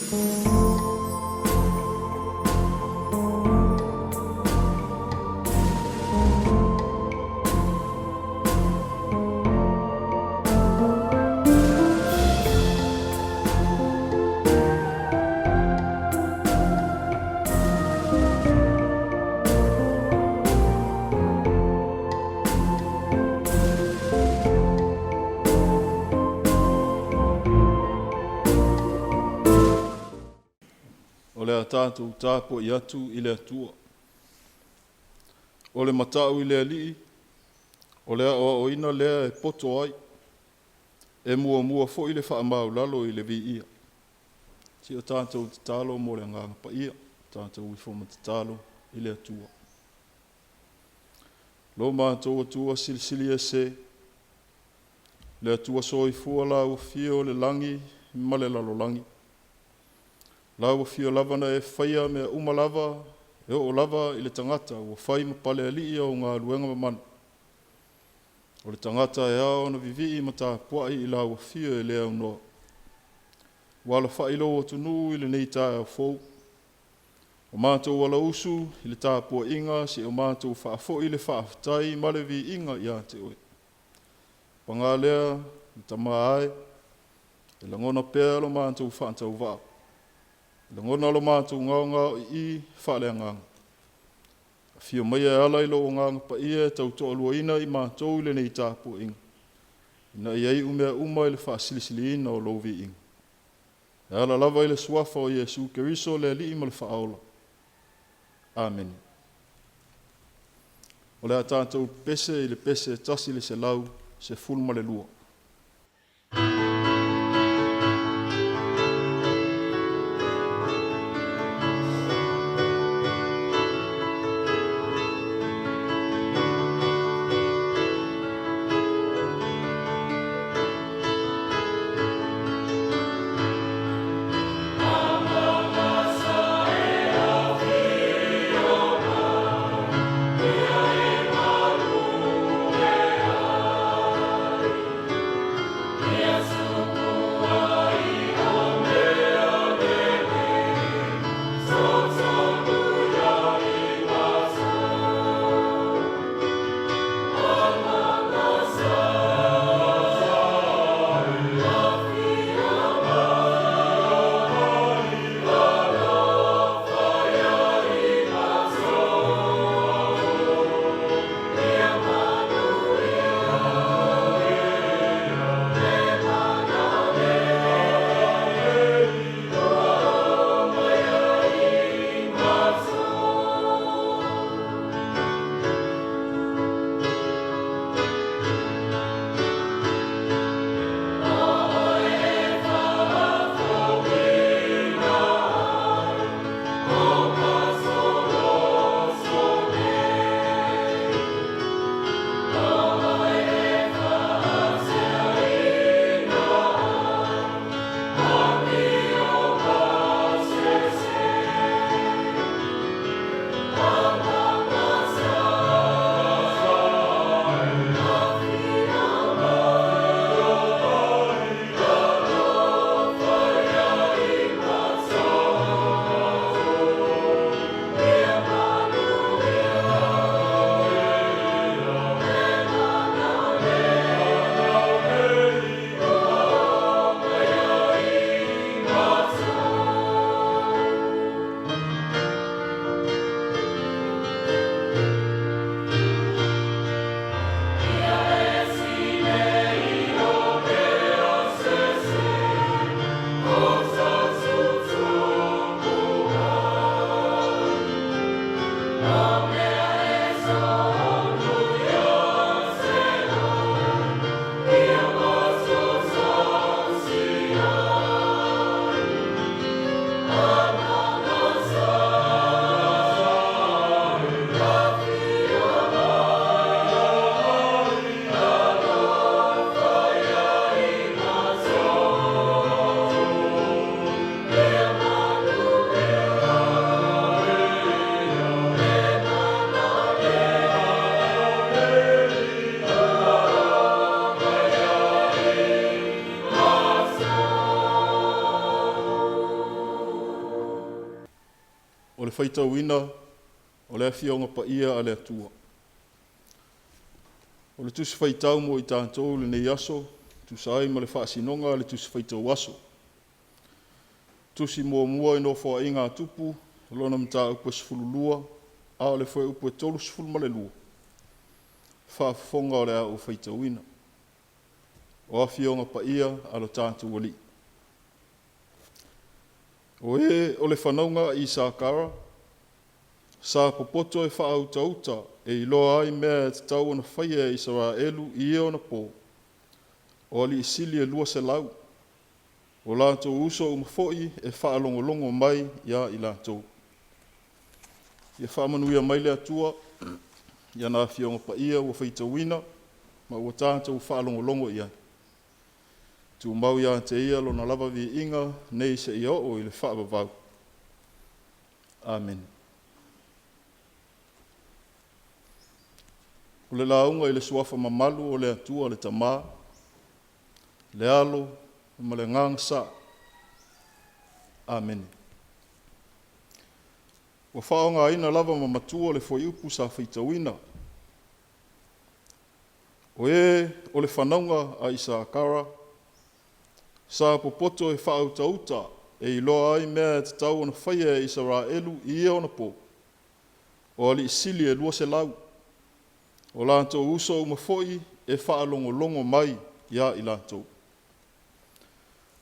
O le a tatou tapuai atu i le Atua. O le mata'u i le Alii, o le aoaoina lea e poto ai, e muamua foi le faamaualalo i le viia. Se i o tatou tatalo mo le Agaga Paia, tatou ifo ma tatalo i le Atua. Lo matou Atua Silisili Ese, le Atua Soifua Lau Afio o le lagi ma le lalolagi, Lau Afio lava na e faia mea uma lava, e oo lava i le tagata ua fai ma palealii o au galuega mamana. O le tagata e ao ona vivii ma tapuai i Lau Afio e le aunoa. Ua alafai lou atunuu i lenei taeao fou, ua matou alausu i le tapuaiga seia o matou faafoi le faafetai ma le viiga ia Te Oe. Paga lea le Tama e, e lagona pea lo matou faatauvaa, e lagona lo matou gaogaoii faaleagaga. Afio maia e ala i Lou Agaga Paia e tautoaluaina i matou i lenei tapuaiga, ina ia iu mea uma i le faasilisiliina o Lou viiga. E ala lava i le Suafa o Iesu Keriso le Alii ma le Faaola. Amene. O le a tatou pepese i le pese 112. le faitauina o le Afioga Paia a le Atua. O le Tusi Faitau mo i tatou i lenei aso, tusa ai ma le faasinoga a le Tusi Faitau Aso. Tusi muamua i Nofoaiga a Tupu, lona mataupu e 12, a o le fuaiupu e 32, faafofoga o le a ou faitauina. O Afioga Paia a lo tatou Alii. O e o le fanauga a Isakara, sa popoto e faautauta e iloa ai mea e tatau ona faia e Isaraelu i ia ona po, o alii sili e 200, o latou uso uma foi e faalogologo mai ia i latou. Ia faamanuia mai le Atua i ana Afioga Paia ua faitauina ma ua tatou faalogologo i ai. Tumau ia te Ia Lona lava viiga nei seia oo i le faavavau. Amene. O le lauga i le Suafa mamalu o le Atua le Tama, le Alo ma le Agaga Sa. Amene. Ua faaaogaina lava ma matua le fuaiupu sa faitauina. O e o le fanauga a Isakara, sa popoto e faautauta e iloa ai mea e tatau ona faia e Isaraelu i ia ona po, o alii sili e 200, o latou uso uma foi e faalogologo mai ia i latou.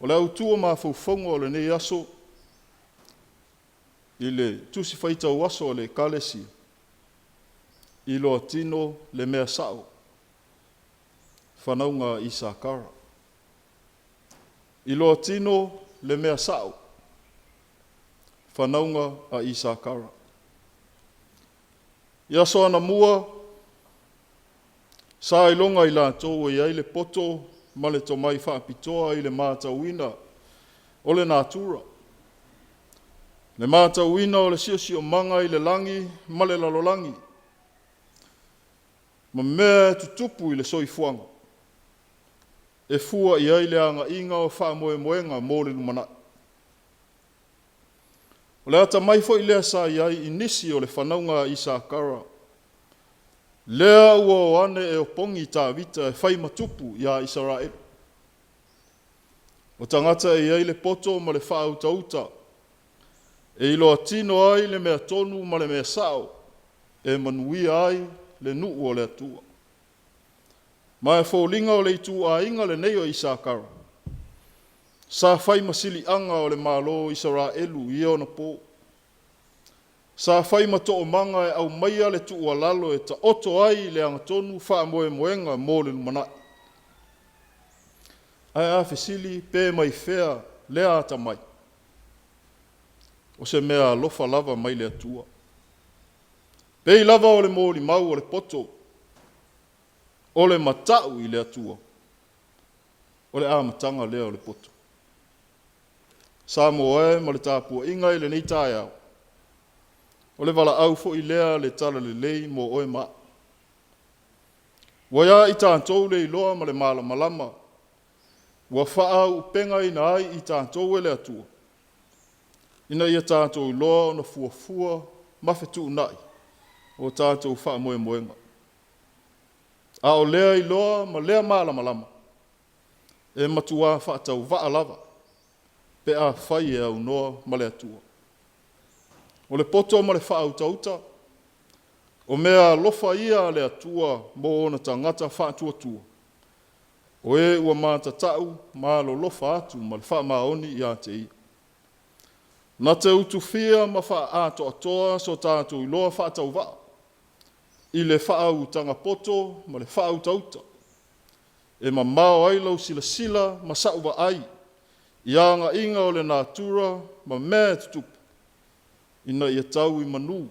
O le autu o mafaufauga o lenei aso i le Tusi Faitau Aso a le Ekalesia, iloa tino le mea sao, fanauga a Isakara. Iloa tino le mea sao, fanauga a Isakara. I aso anamua sa iloga i latou e i ai le poto ma le tomai faapitoa i le matauina o le natura, le matauina o le siosiomaga i le lagi ma le lalolagi, ma mea e tutupu i le soifuaga, e fua i ai le agaiga o faamoemoega mo le lumanai. O le atamai foi lea sa i ai i nisi o le fanauga a Isakara, lea ua o ane e opogi Tavita e fai ma tupu ia Isaraelu. O tagata e i ai le poto ma le faautauta e iloa tino ai le mea tonu ma le mea sao e manuia ai le nuu o le Atua. Ma e foliga o le ituaiga lenei o Isakara, sa fai ma siliaga o le Malo o Isaraelu i ia ona po. Sa fai ma toomaga e aumaia le tuualalo e taoto ai i le agatonu faamoemoega mo le lumanai. Ae a fesili pe mai fea lea atamai? O se mea alofa lava mai le Atua. Pei lava o le molimau o le poto, o le matau i le Atua, o le amataga lea o le poto. Samoa e ma le tapuaiga i lenei taeao, o le valaau foi lea a le Talalelei mo oe ma au. Ua ia i tatou le iloa ma le malamalama ua faaauupegaina ai i tatou e le Atua, ina ia tatou iloa ona fuafua ma fetuunai o tatou faamoemoega. A o lea iloa ma lea malamalama, e matua faatauvaa lava pe afai e aunoa ma le Atua. O le poto ma le faautauta, o meaalofa ia a le Atua mo ona tagata faatuatua, o e ua matatau ma alolofa atu ma le faamaoni ia te Ia. Na te utufia ma faaatoatoa so tatou iloa faatauvaa i le faautaga poto ma le faautauta e mamao ai lau silasila ma sau vaai i agaiga o le natura ma mea e tutupu, ina ia tau i manu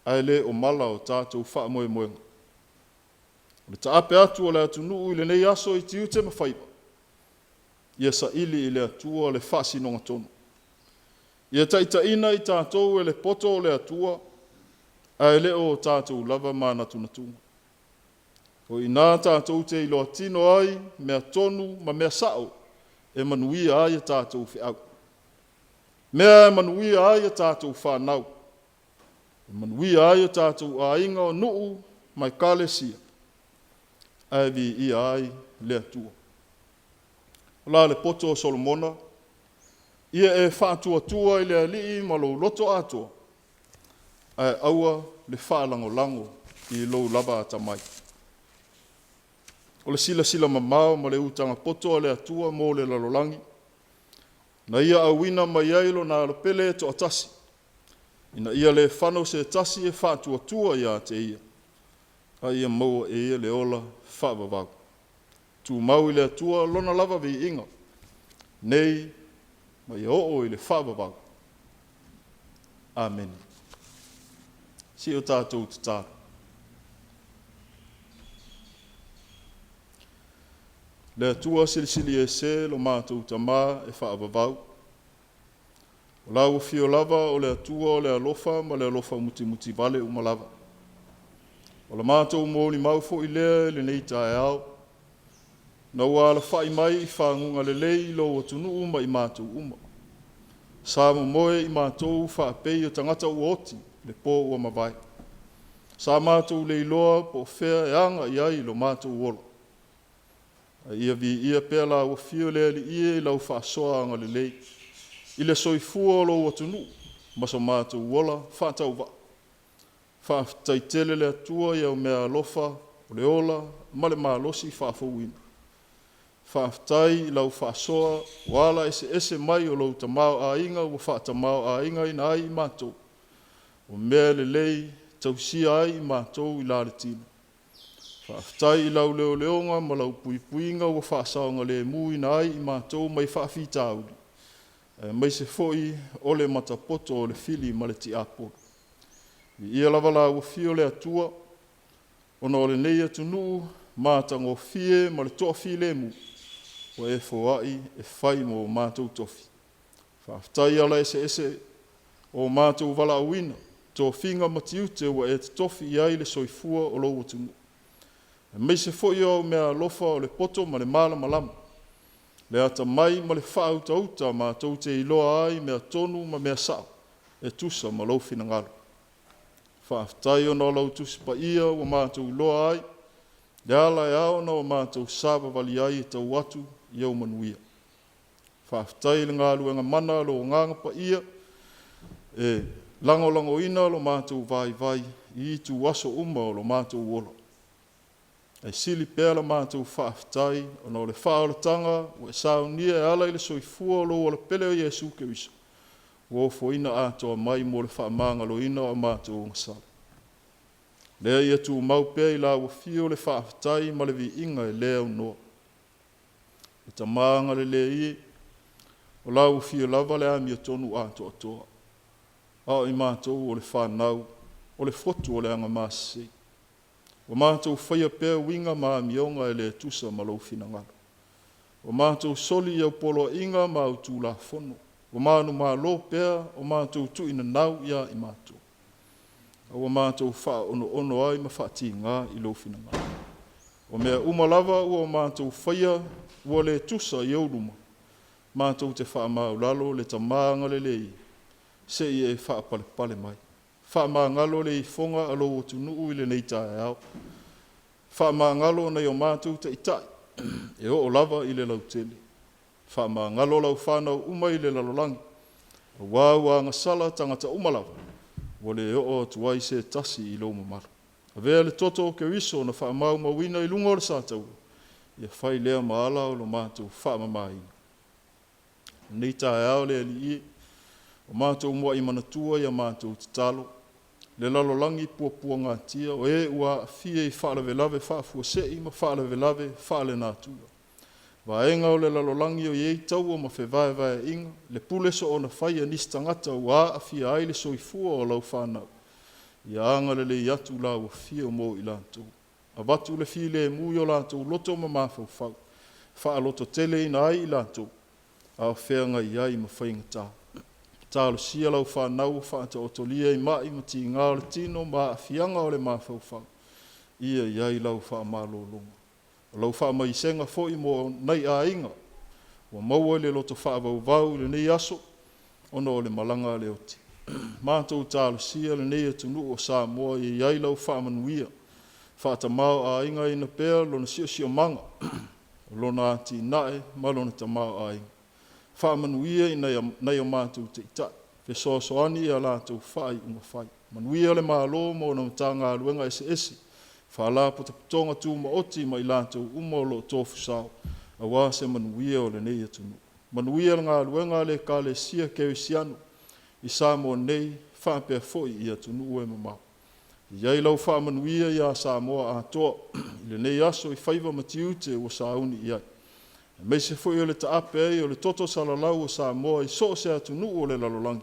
ae le o mala o tatou faamoemoega. O le taape atu o le atunuu i lenei aso i tiute ma faiva, ia saili i le Atua le faasinoga tonu. Ia taitaiina i tatou e le poto o le Atua, ae le o tatou lava manatunatuga. O i ina tatou te iloa tino ai mea tonu ma mea sao e manuia ai a tatou feau, mea e manuia ai a tatou fanau. E manuia ai o tatou aiga o nuu ma ekalesia, ae viia ai le Atua. O la le poto o Solomona, ia e faatuatua i le Alii ma lou loto atoa, ae aua le faalagolago i lou lava atamai. O le silasila mamao ma le utaga poto a le Atua mo le lalolagi, na Ia auina mai ai Lona Alo pele e toatasi, ina ia le fano se tasi e faatuatua ia te Ia, a ia maua e ia le ola faavavau. Tumau i le Atua Lona lava viiga, nei ma ia oo i le faavavau. Amene. Se i o tatou tatalo. Le Atua Silisili Ese lo matou Tamā e faavavau, o lau Afio lava o le Atua o le alofa ma le alofa mutimutivale uma lava. O le matou molimau foi lea i lenei taeao, ina ua alafai mai i faguga lelei lou atunuu ma i matou uma. Sa momoe i matou faapei o tagata ua oti le po ua mavae. Sa matou le iloa po o fea e aga i ai lo matou ola. A ia viia pea lau Afio le Alii e i lau faasoa agalelei i le soifua o lou atunuu ma so matou ola faatauvaa. Faafetai tele le Atua i au meaalofa o le ola ma le malosi faafouina. Faafetai i lau faasoa ua ala eseese mai o lou tamaoaiga ua faatamaoaigaina ai i matou, o mea lelei e tausia ai i matou i la le tino. Faafetai i lau leoleoga ma lau puipuiga ua faasaogalemuina ai i matou mai faafitauli, aemaise foi o le matapoto o le fili ma le tiapolo. Viia lava lau Afio le Atua, ona o lenei atunuu matagofie ma le toafilemu, ua e foai e fai mo matou tofi. Faafetai i ala eseese o matou valaauina, tofiga ma tiute ua e totofi i ai le soifua o lou atunuu, aemaise foi o au meaalofa o le poto ma le malamalama, le atamai ma le faautauta matou te iloa ai mea tonu ma mea sao e tusa ma lou finagalo. Faafetai ona o lau Tusi Paia ua matou iloa ai le ala e ao ona matou savavali ai e tau atu i ou manuia. Faafetai i le galuega mana a lou Agaga Paia e lagolagoina lo matou vaivai i ituaso uma o lo matou ola. Ae sili pea la matou faafetai ona o le faaolataga ua e saunia e ala i le soifua o lou Alo pele o Iesu Keriso, ua ofoina atoa mai mo le faamagaloina o a matou agasala. Lea ia tumau pea i lau Afio le faafetai ma le viiga e le aunoa. Le Tama agalelei e, o lau Afio lava le amiotonu atoatoa, a o i matou o le fanau, o le fotu o le agamasese. Ua matou faia pea uiga ma amioga e le tusa ma lou finagalo. Ua matou soli i au poloaiga ma au tulafono, ua manumalo pea o matou tuuinanau ia i matou, a ua matou faaonoono ai ma faatiga i lou finagalo. O mea uma lava ua matou faia ua le tusa i ou luma, matou te faamaualalo le Tama agalelei e, se i e faapalepale mai. Faamagalo le ifoga a lou atunuu i lenei taeao. Faamagalo nai o matou taitai e oo lava i le lautele. Faamagalo lau fanau uma i le lalolagi, aua ua agasala tagata uma lava, ua le oo atu ai se tasi i lou mamalu. Avea le toto o Keriso na faamaumauina i luga o le sataua, ia fai lea ma ala o lo matou faamamaina. Lenei taeao le Alii e, ua matou muai manatua i a matou tatalo, le lalolagi puapuagatia, o e ua aafia i faalavelave faafuasei ma faalavelave faale-natura, vaega o le lalolagi o i ai taua ma fevaevaeaiga, le pule soona fai a nisi tagata ua aafia ai le soifua o lau fanau, ia agalelei atu lau Afio mo i latou. Avatu le filemu i o latou loto ma mafaufau, faalototeleina ai i latou, a o feagai ai ma faigata. Talosia lau fanau ua faataotolia i mai ma tiga o le tino ma aafiaga o le mafaufau, ia i ai lau faamalologa. O lau faamaisega foi mo nai aiga ua maua le loto faavauvau i lenei aso ona o le malaga a le oti. Matou talosia lenei atunuu o Samoa ia i ai lau faamanuia, faatamāo'aigaina pea lona siosiomaga, o lona atinae ma lona tamaoaiga. Faamanuia i nai o matou taitai, fesoasoani i a latou faaiuga fai. Manuia le Malo ma ona Matagaluega eseese, Faalapotopotoga Tumaoti ma i latou uma o lo o tofu sao aua se manuia o lenei atunuu. Manuia le galuega a le Ekalesia Kerisiano i Samoa nei faapea foi i atunuu e mamao. Ia i ai lau faamanuia ia Samoa atoa i lenei aso i faiva ma tiute ua sauni i ai, aemaise foi o le taape ai o le toto salalau o Samoa i so o se atunuu o le lalolagi,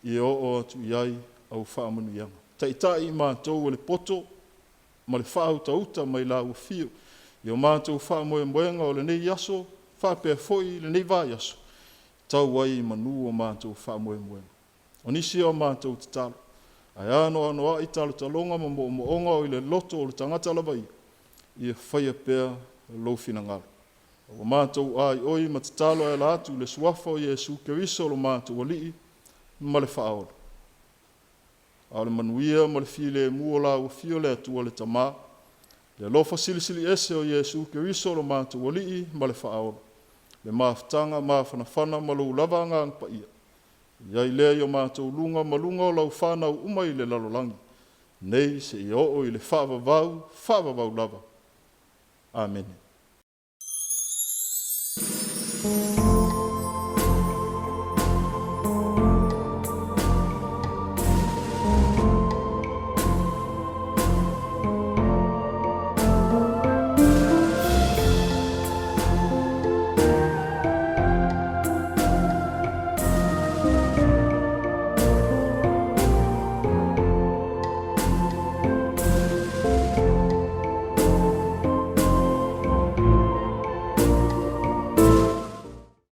ia oo atu i ai au faamanuiaga. Taitai i matou e le poto ma le faautauta mai lau Afio i o matou faamoemoega o lenei aso faapea foi lenei vaiaso, tau ai i manu o matou faamoemoega. O nisi a matou tatalo, ae anoanoai talotaloga ma moomooga o i le loto o le tagata lava ia, ia faia pea lou finagalo. Ua matou aioi ma tatalo e ala atu i le Suafa o Iesu Keriso lo matou Alii ma le Faaola. A o le manuia ma le filemu o lau Afio le Atua le Tama, le alofa silisili ese o Iesu Keriso lo matou Alii ma le Faaola, le mafutaga mafanafana ma lou lava Agaga Paia, ia i ai lea i o matou luga ma luga o lau fanau uma i le lalolagi, nei seia oo i le faavavau, faavavau lava. Amene.